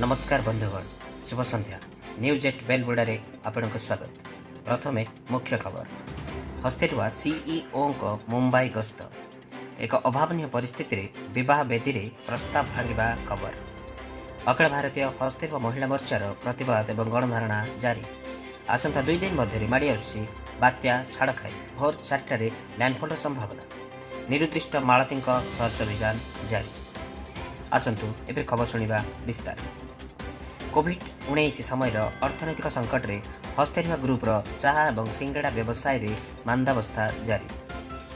ନମସ୍କାର ବନ୍ଧୁଗଣ, ଶୁଭ ସନ୍ଧ୍ୟା। ନ୍ୟୁଜ୍ ଏଟ୍ ବେଲବୁଡ଼ାରେ ଆପଣଙ୍କୁ ସ୍ୱାଗତ। ପ୍ରଥମେ ମୁଖ୍ୟ ଖବର। ହସ୍ତେରୁଆ ସିଇଓଙ୍କ ମୁମ୍ବାଇ ଗସ୍ତ। ଏକ ଅଭାବନୀୟ ପରିସ୍ଥିତିରେ ବିବାହ ବେଦୀରେ ପ୍ରସ୍ତାବ ଭାଙ୍ଗିବା ଖବର। ଅଖିଳ ଭାରତୀୟ ହସ୍ତେରୁଆ ମହିଳା ମୋର୍ଚ୍ଚାର ପ୍ରତିବାଦ ଏବଂ ଗଣଧାରଣା ଜାରି। ଆସନ୍ତା 2 ଦିନ ମଧ୍ୟରେ ମାଡ଼ି ଆସୁଛି ବାତ୍ୟା ଛାଡ଼ଖାଇ। ଭୋର 4ଟାରେ ଲ୍ୟାଣ୍ଡଫଲ୍ର ସମ୍ଭାବନା। ନିରୁଦ୍ଦିଷ୍ଟ ମାଳତୀଙ୍କ ସର୍ଚ୍ଚ ଅଭିଯାନ ଜାରି। ଆସନ୍ତୁ ଏବେ ଖବର ଶୁଣିବା ବିସ୍ତାର। କୋଭିଡ-19 ସମୟର ଅର୍ଥନୈତିକ ସଙ୍କଟରେ ହସ୍ତେରୁଆ ଗ୍ରୁପର ଚାହା ଏବଂ ସିଙ୍ଗଡ଼ା ବ୍ୟବସାୟରେ ମାନ୍ଦାବସ୍ଥା ଜାରି।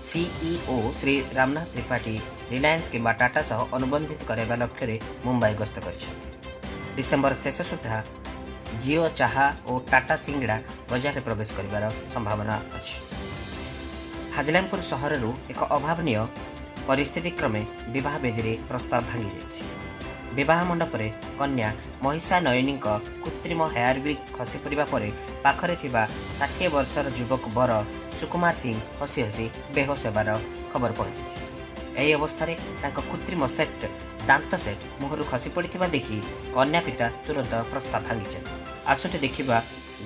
ସିଇଓ ଶ୍ରୀ ରାମନାଥ ତ୍ରିପାଠୀ ରିଲାଏନ୍ସ କିମ୍ବା ଟାଟା ସହ ଅନୁବନ୍ଧିତ କରାଇବା ଲକ୍ଷ୍ୟରେ ମୁମ୍ବାଇ ଗସ୍ତ କରିଛନ୍ତି। ଡିସେମ୍ବର ଶେଷ ସୁଦ୍ଧା ଜିଓ ଚାହା ଓ ଟାଟା ସିଙ୍ଗଡ଼ା ବଜାରରେ ପ୍ରବେଶ କରିବାର ସମ୍ଭାବନା ଅଛି। ହାଜଲାମପୁର ସହରରୁ ଏକ ଅଭାବନୀୟ ପରିସ୍ଥିତି କ୍ରମେ ବିବାହ ବେଦୀରେ ପ୍ରସ୍ତାବ ଭାଙ୍ଗିଯାଇଛି। ବିବାହ ମଣ୍ଡପରେ କନ୍ୟା ମହିଷା ନୟନୀଙ୍କ କୃତ୍ରିମ ହେୟାର ୱିଗ୍ ଖସି ପଡ଼ିବା ପରେ ପାଖରେ ଥିବା 60 ବର୍ଷର ଯୁବକ ବର ସୁକୁମାର ସିଂ ହସି ହସି ବେହୋସ ହେବାର ଖବର ପହଞ୍ଚିଛି। ଏହି ଅବସ୍ଥାରେ ତାଙ୍କ କୃତ୍ରିମ ସେଟ୍ ଦାନ୍ତ ସେଟ୍ ମୁହଁରୁ ଖସି ପଡ଼ିଥିବା ଦେଖି କନ୍ୟା ପିତା ତୁରନ୍ତ ପ୍ରସ୍ତାବ ଭାଙ୍ଗିଛନ୍ତି। ଆସନ୍ତୁ ଦେଖିବା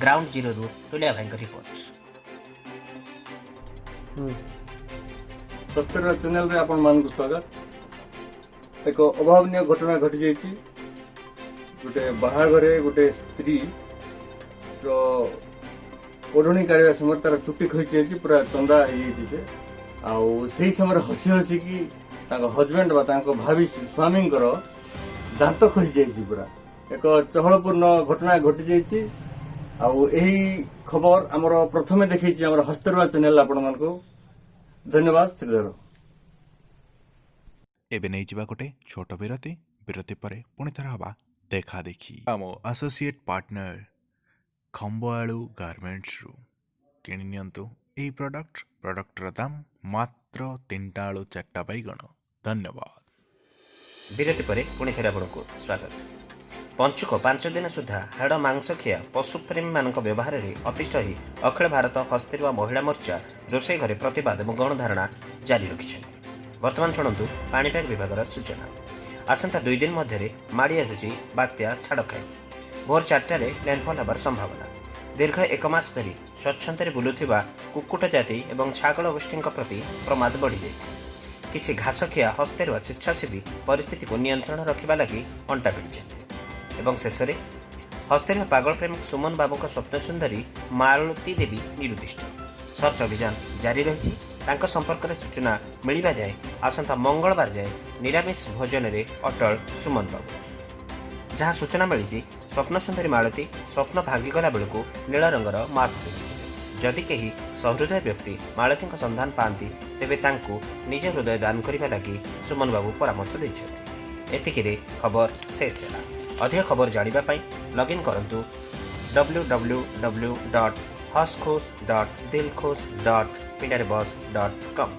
ଗ୍ରାଉଣ୍ଡ ଜିରୋରୁ ଟୁଲିଆ ଭାଇଙ୍କ ରିପୋର୍ଟ। ସତ୍ୟର ଚ୍ୟାନେଲରେ ଆପଣମାନଙ୍କୁ ସ୍ୱାଗତ। ଏକ ଅଭାବନୀୟ ଘଟଣା ଘଟିଯାଇଛି। ଗୋଟେ ବାହାଘରେ ଗୋଟେ ସ୍ତ୍ରୀ ର ଓଢ଼ଣୀ କାଢ଼ିବା ସମୟରେ ତାର ଚୁଟି ଖସି ଯାଇଛି, ପୁରା ଚନ୍ଦା ହେଇଯାଇଛି ସେ। ଆଉ ସେଇ ସମୟରେ ହସି ହସିକି ତାଙ୍କ ହଜବେଣ୍ଡ ବା ତାଙ୍କ ଭାବି ସ୍ୱାମୀଙ୍କର ଦାନ୍ତ ଖସି ଯାଇଛି। ପୁରା ଏକ ଚହଳପୂର୍ଣ୍ଣ ଘଟଣା ଘଟିଯାଇଛି। ଆଉ ଏହି ଖବର ଆମର ପ୍ରଥମେ ଦେଖେଇଛି ଆମର ହସ୍ତରୁଆ ଚ୍ୟାନେଲ ଆପଣମାନଙ୍କୁ। ଧନ୍ୟବାଦ ଶ୍ରୀଧର। ଏବେ ନେଇଯିବା ଗୋଟେ ଛୋଟ ବିରତି। ବିରତି ପରେ ପୁଣି ଥରେ ହବା ଦେଖା ଦେଖି। ଆମ ଆସୋସିଏଟ୍ ପାର୍ଟନର ଖମ୍ବଆଳୁ ଗାର୍ମେଣ୍ଟସରୁ କିଣି ନିଅନ୍ତୁ ଏହି ପ୍ରଡ଼କ୍ଟ। ପ୍ରଡ଼କ୍ଟର ଦାମ ମାତ୍ର ତିନିଟା ଆଳୁ ଚାରିଟା ବାଇଗଣ। ଧନ୍ୟବାଦ। ବିରତି ପରେ ପୁଣି ଥରେ ଆପଣଙ୍କୁ ସ୍ୱାଗତ। ପଞ୍ଚୁକ 5 ଦିନ ସୁଦ୍ଧା ହାଡ଼ ମାଂସ ଖିଆ ପଶୁପ୍ରେମୀମାନଙ୍କ ବ୍ୟବହାରରେ ଅତିଷ୍ଠ ହୋଇ ଅଖିଳ ଭାରତ ହସ୍ତେରୁଆ ମହିଳା ମୋର୍ଚ୍ଚା ରୋଷେଇ ଘରେ ପ୍ରତିବାଦ ଏବଂ ଗଣଧାରଣା ଜାରି ରଖିଛନ୍ତି। ବର୍ତ୍ତମାନ ଶୁଣନ୍ତୁ ପାଣିପାଗ ବିଭାଗର ସୂଚନା। ଆସନ୍ତା 2 ଦିନ ମଧ୍ୟରେ ମାଡ଼ି ଆସୁଛି ବାତ୍ୟା ଛାଡ଼ଖାଇ। ଭୋର 4ଟାରେ ଲ୍ୟାଣ୍ଡଫଲ୍ ହେବାର ସମ୍ଭାବନା। ଦୀର୍ଘ ଏକ ମାସ ଧରି ସ୍ୱଚ୍ଛନ୍ଦରେ ବୁଲୁଥିବା କୁକ୍କୁଟ ଜାତି ଏବଂ ଛାଗଳ ଗୋଷ୍ଠୀଙ୍କ ପ୍ରତି ପ୍ରମାଦ ବଢ଼ିଯାଇଛି। କିଛି ଘାସଖିଆ ହସ୍ତେରୁଆ ସ୍ୱେଚ୍ଛାସେବୀ ପରିସ୍ଥିତିକୁ ନିୟନ୍ତ୍ରଣ ରଖିବା ଲାଗି ଅଣ୍ଟା ଭିଡ଼ିଛନ୍ତି। ଏବଂ ଶେଷରେ ହସ୍ତେରୁଆ ପାଗଳ ପ୍ରେମିକ ସୁମନ ବାବୁଙ୍କ ସ୍ୱପ୍ନ ସୁନ୍ଦରୀ ମାଳତୀ ଦେବୀ ନିରୁଦ୍ଦିଷ୍ଟ। ସର୍ଚ୍ଚ ଅଭିଯାନ ଜାରି ରହିଛି। ତାଙ୍କ ସମ୍ପର୍କରେ ସୂଚନା ମିଳିବା ଯାଏ, ଆସନ୍ତା ମଙ୍ଗଳବାର ଯାଏ ନିରାମିଷ ଭୋଜନରେ ଅଟଳ ସୁମନ ବାବୁ। ଯାହା ସୂଚନା ମିଳିଛି, ସ୍ୱପ୍ନ ସୁନ୍ଦରୀ ମାଳତୀ ସ୍ୱପ୍ନ ଭାଙ୍ଗିଗଲା ବେଳକୁ ନୀଳ ରଙ୍ଗର ମାସ୍କ ପିନ୍ଧିଥିଲେ। ଯଦି କେହି ସହୃଦୟ ବ୍ୟକ୍ତି ମାଳତୀଙ୍କ ସନ୍ଧାନ ପାଆନ୍ତି, ତେବେ ତାଙ୍କୁ ନିଜ ହୃଦୟ ଦାନ କରିବା ଲାଗି ସୁମନ ବାବୁ ପରାମର୍ଶ ଦେଇଛନ୍ତି। ଏତିକିରେ ଖବର ଶେଷ ହେଲା। ଅଧିକ ଖବର ଜାଣିବା ପାଇଁ ଲଗ୍ଇନ୍ କରନ୍ତୁ www.ହସ୍ଖୁସ୍.ଦିଲଖୁସ୍.ପିଣ୍ଡାରେ ବସ୍.କମ୍।